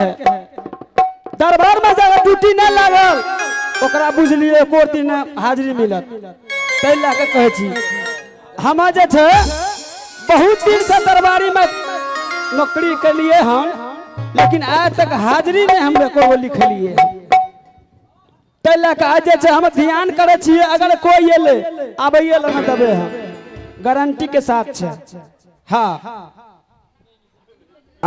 है। दरबार में जगह ड्यूटी नहीं लागल ओकरा बुझलिए एको दिन हाजिरी मिलत। ताहि लए कऽ कहै छी हम जे छै बहुत दिन से दरबारी में नौकरी केलिए हन, लेकिन आज तक हाजिरी नहीं हम एको गो लिखलिए। ताहि लए कऽ आज जे छै हम ध्यान करै छियै, अगर कोई एलै आबैए लए नहि देबै हम, गारंटी के साथ छै। हाँ आ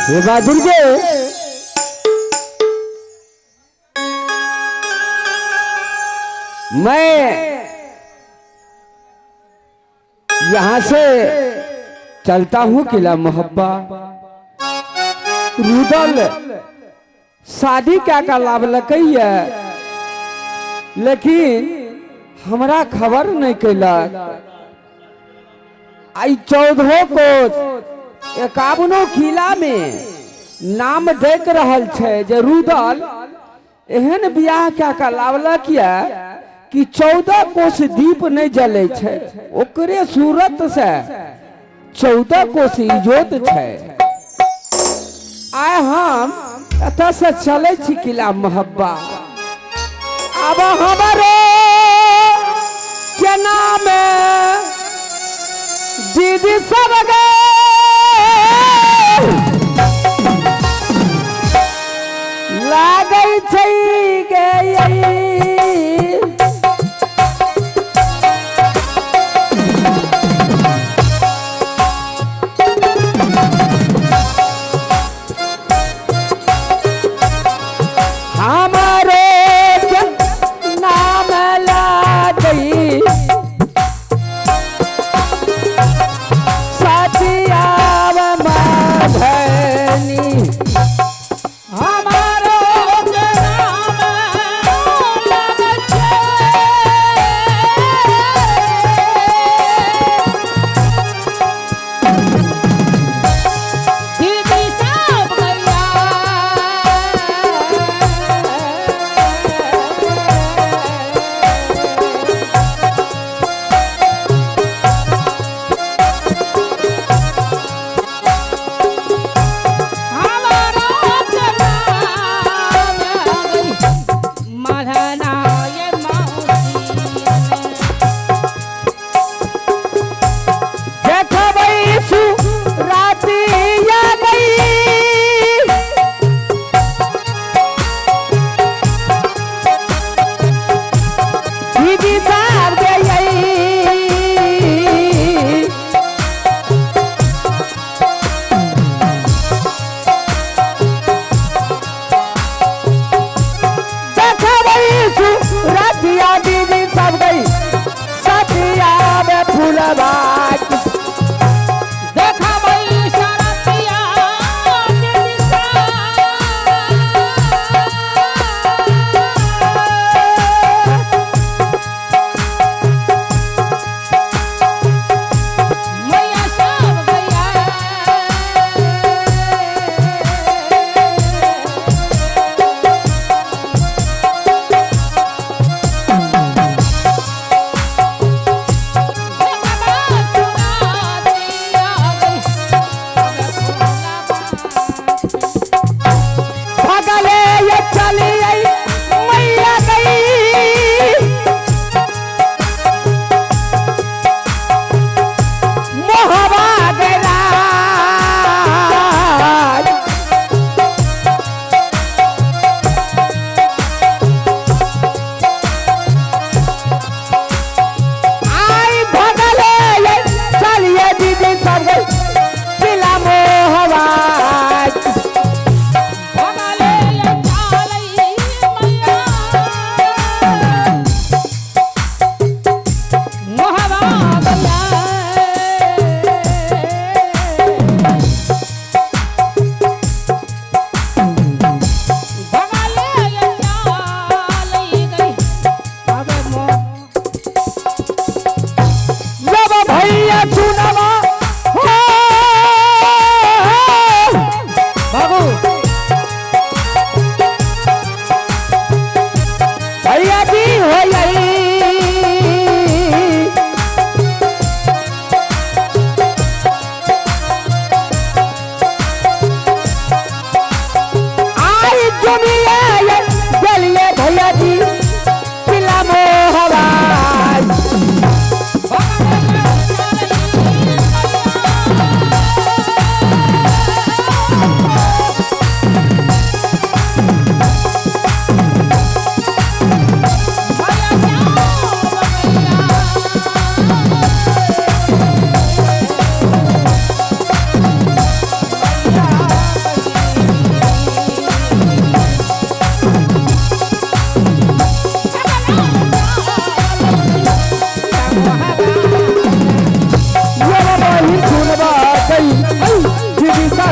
हे बा दुर्गे, मैं यहाँ से चलता हूँ किला मोहब्बा। रुदल शादी क्या का लाभ लकैया, लेकिन हमरा खबर नहीं कैलक। आई 14 कोस 51 किला में नाम देख रहल छै जे रुदल एहन बियाह क्या का लावलक या कि 14 कोस दीप नहीं जले छै, ओकरे सूरत से 14 कोस इजोत छै। आइ हम एतऽ से चलै छी किला मोहब्बा। आब हमरो केना में दीदी सब गे लागै छै गे। हमारे के नाम लागई साथियाव माधनी। हमारो के नाम लागै छै। दीदी सब गैया हमारो के नाम गई मधना ये मौसी। देखबै सुरातिया गई दीदी साहब गई। देखबै सुरातिया दीदी सब गई सतिया में फूलबा। देखबै शरतिया दीदी साहब। मैया सब गैया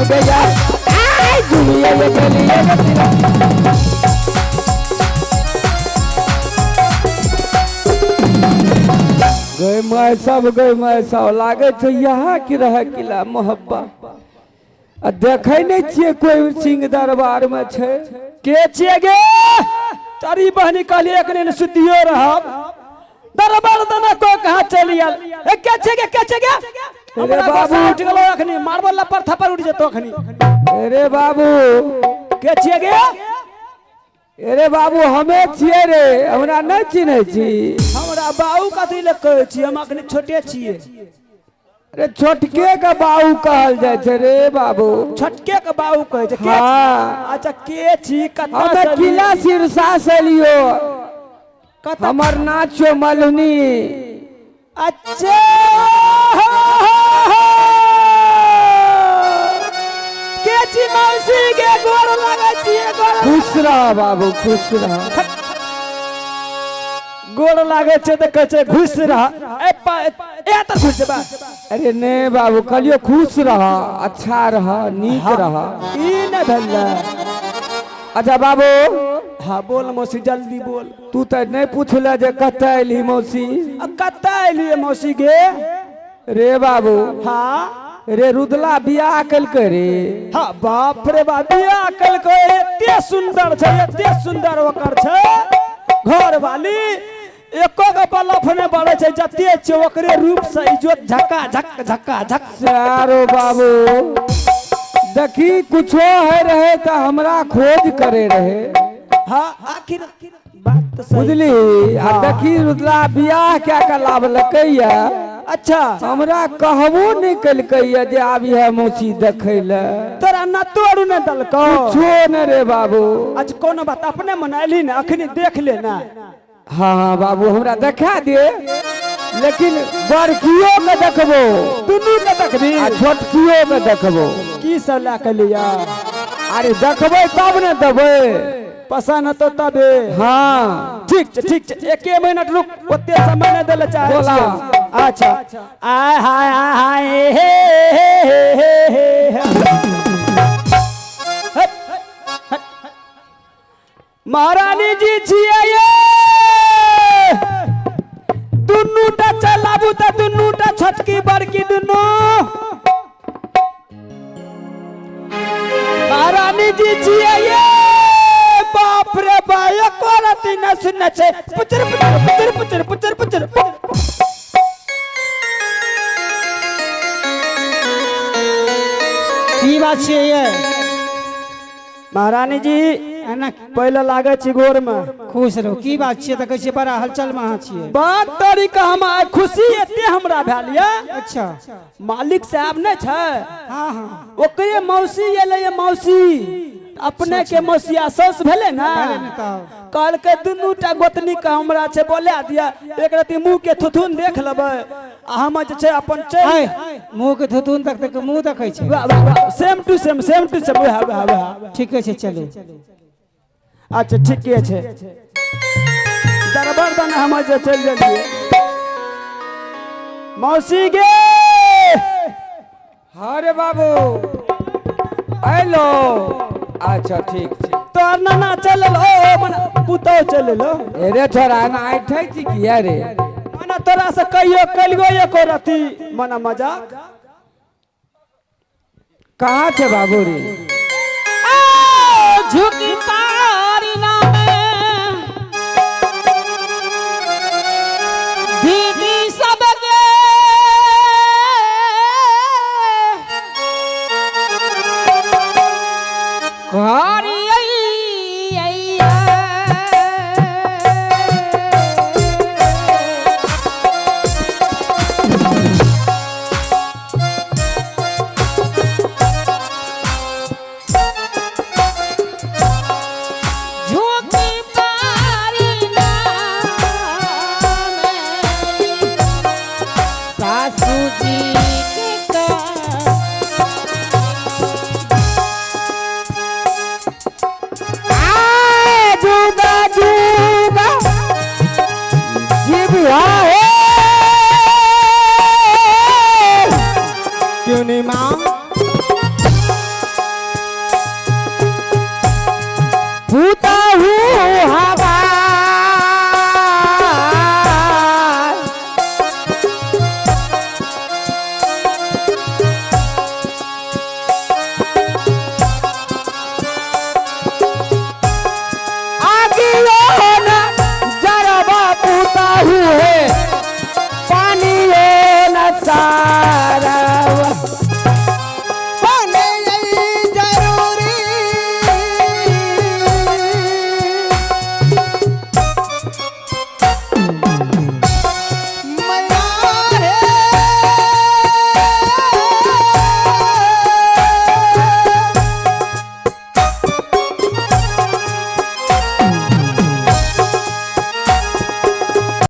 सब गया आय झूमिए ये खेलिए रे। गई my सब गई my सब लागे छै यहाँ की रहे किला मोहब्बा आ देखै नहि छियै कोइ सिंह दरबार में छै। के छियै गे? तारी बहनी कहलियै एखने ने सुतियो रहब। दरबार दना को कहाँ चलि आयल? ए के छियै गे, के छियै गे? अरे हमरा बाबू। गोस्सा उठि गेलो अखनी, मारबो लप्पर थप्पड़ उठि जेतो अखनी। अरे बाबू। के छियै गे? अरे बाबू हमे छियै रे, हमरा नहि चिन्है छी। हमरा बाबू कथी लए कहै छी, हम अखनी छोटे छियै। अरे छोटके के बाबू कहल जाइ छै रे बाबू। छोटके के बाबू कहै छै के? हाँ। अच्छा के छी, कतऽ हमे से एलियै? किला सिरसा से एलियो। कतऽ? हमर नाचो मलनी। अच्छा हो, हो, हो। के छी मौसी गे? गोर लागै छियै, गोर। खुश रह बाबू, खुश रह। गोर लागै छै तऽ कहै छै खुश रह। ए ए तऽ खुश बा। अरे ने बाबू कहलियो खुश रह, अच्छा रह, नीक रह। ई नहि भेलै। अच्छा बाबू। हाँ बोल मौसी, जल्दी बोल। तू तऽ नहि पूछले जे कतऽ एलही मौसी। आ कतऽ एलियै मौसी गे? रे बाबू। हाँ। रे रुदला बियाह केलकै रे। हाँ बाप रे बाप, बियाह केलकै, एते सुन्दर छै, एते सुन्दर ओकर छै घरवाली, एको गो बलफ नहि बढ़ै छै, जते छै ओकरे रूप से इज्जत झका झक झका झक। सारो बाबू देखी कुछो है रहे तऽ हमरा खोज करे रहे। हाँ आखिर बात तऽ सही। बुझली? आ देखी रुदला बियाह क्या के लाभलकै या। अच्छा। हमरा कहबो नहि केलकै या जे आबी है मौसी देखै लए। तोरा नतो आरू नहि देलकौ? कुछो नहि रे बाबू। अच्छा कोनो बात, अपने मन एलही ने, अखनी देख ले ना। हाँ हाँ बाबू हमरा देखा दे, लेकिन बड़कियो के देखबो, दुनू के देखबी आ छोटकियो के देखबो। की सब लए के लिया? अरे देखबै तब ने देबै। पसंद हेतौ तबे। हाँ ठीक छै, ठीक छै, एके मिनट रुक, ओते समय नहि दै लए चाहै बोला। छियै। अच्छा आय हाय हाय हाय हे हे हे हे हे। महारानी जी छियै ये, दुनू टा चलाबू तऽ दुनू टा छोटकी बड़की दुनू। महारानी जी छियै ये, बाप रे बा, एको रत्ती नहि सुनै छै, पुचर पुचर पुचर पुचर पुचर पुचर। की बात छियै ये? महारानी जी एना पहिले लागै छी गोर में। खुश रहू। की बात छियै तऽ कहै छियै बड़ा हलचल में अहाँ छियै। बात तरीका हम आइ खुशी एते हमरा भेल ये। अच्छा। मालिक साहब नहि छै? हाँ हाँ। ओकरे मौसी एलै ये, मौसी अपने के मौसिया साउस भेलै ने, भेलै ने तब। कहलकै दुनू टा गोतनी के हमरा छै बोला दिया, एक रति मुँह के थुथुन देख लेबै आ हम जे छै अपन चलि। मुँह के थुथुन तक तक मुँह देखै छै। वाह वाह वाह, same to same, same to same, वएह वएह वएह। ठीके छै चलू। अच्छा ठीके छै, दरबार दने हम जे चलि गेलियै। मौसी गे। हाँ रे बाबू अयलो। अच्छा ठीक छै। तोहर नाना चलि एलो, ओ मने पुतहु चलि एलो। अरे छोरा एना ऐठै छी किया रे? मने तोरा से कहियो कलियो एको रति मने मजाक। कहाँ छै बाबू रे? झुकी तारी नामे दीदी सबके करियै। हे।